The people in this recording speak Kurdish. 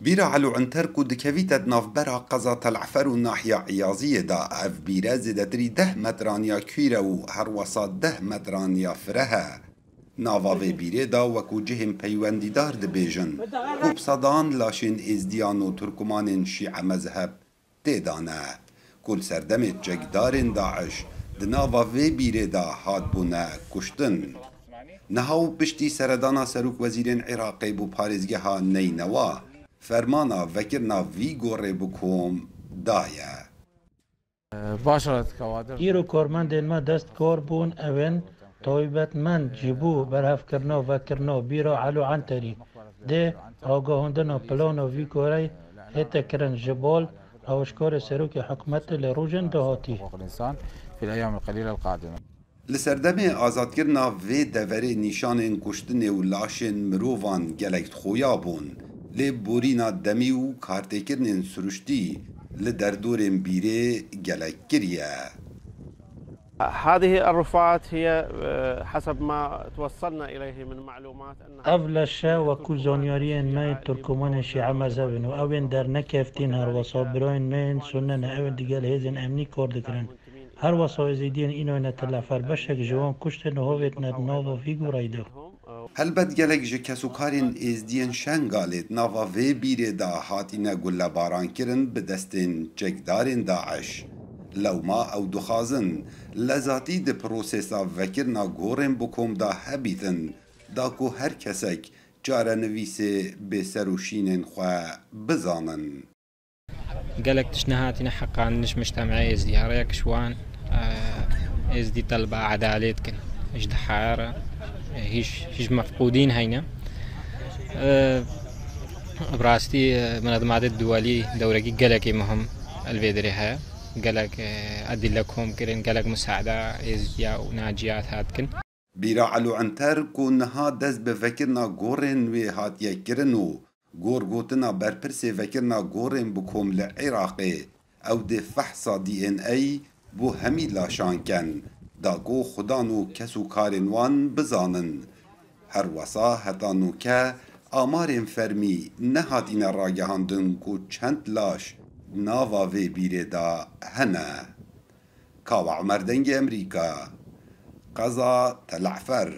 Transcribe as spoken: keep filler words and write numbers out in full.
Bîra Elo Unter ku dikevîte di navbera qeza Tel'efer û nahiya Eyaziyê de, ev bîre zêdetirî deh metran ya kûr e û herwesa deh metran ya fireh e. Nava vê bîrê de wekû cihên peywendîdar dibêjin ku bi sedan laşên Êzdiyan û Turkumanên Şîe mezheb tê de ne, ku li serdemê çekdarên DAIŞ di nava vê bîrê de hatbûne kuştin. Niha û piştî seredana serokwezîrên Iraqê bo parêzgeha Neynewa, fermana vekirina vî gorê bi kom daye. باشە کەوادر. Îro kormendên me dest kor bûn, ew ên taybetmend ji bo berhevkirina vekirina bîra Elo Enterî dê ragihondina plana vî goreyî hête kirin ji bal rewşkarê serokê hikûmetê li rojên dahatî. حقوق الإنسان في الأيام القليلة القادمة. Li serdemê azadkirina vê deverê nîşanên kuştinê û laşên mirovan gelek xoya bûn, lê borîna demî û kartêkirinên siruştî li derdorên bîrê gelek kiriye. هذه الرفات هي، آه، حسب ما توصلنا إليه من معلومات أنها Ev leşe wekû zanyariyên me yên Turkomanên Şîe mezheb in û ew ên dernekeftîn herwesa birayên me yên Sunne ne, ew ên digel hêzên emnî kar dikirin. Herwesa Êzîdiyên Înoyne Tilefer beşek ji wan kuştin û hovêtine di nava vî goreyî de. Helbet gelek ji kesûkarên Êzdiyên Şengalê di nava vê bîrê de hatine gullebarankirin bi destên çekdarên DAIŞ. Lewma ew dixwazin lezatî di prosesa vekirina gorên bi kom de hebîtin, da ku her kesek çarenivîsê bêser û şînên xwe bizanin. Gelek tişt nehatîne heqandin ji mujtemeyê Êzdî. Her yek ji wan, e, Êzdî telba edalê dikin. Ji diha re, e, hîç, hîç mefqûdîn heyne. E, bi rastî, e, minezimatê duwelî dewrekî gelekî muhim li vê derê heye. Gelek, e, edîle kom kirin, gelek musaada Êzdiya û Naciya hat dikin. Bîra Elo Unter ku niha dest bi vekirina gorên wê hatiye kirin û gor gotina berpirsê vekirina gorên bi kom li Iraqê, ew dê fehsa D N A bo hemî laşan ken, da ku xudan û kes û karên wan bizanin. Herwesa heta nûke amarên fermî nehatine ragihandin ku çend laş di nava vê bîrê de hene. Kawa Umer, Dengê Emerîka, qeza Tel'efer.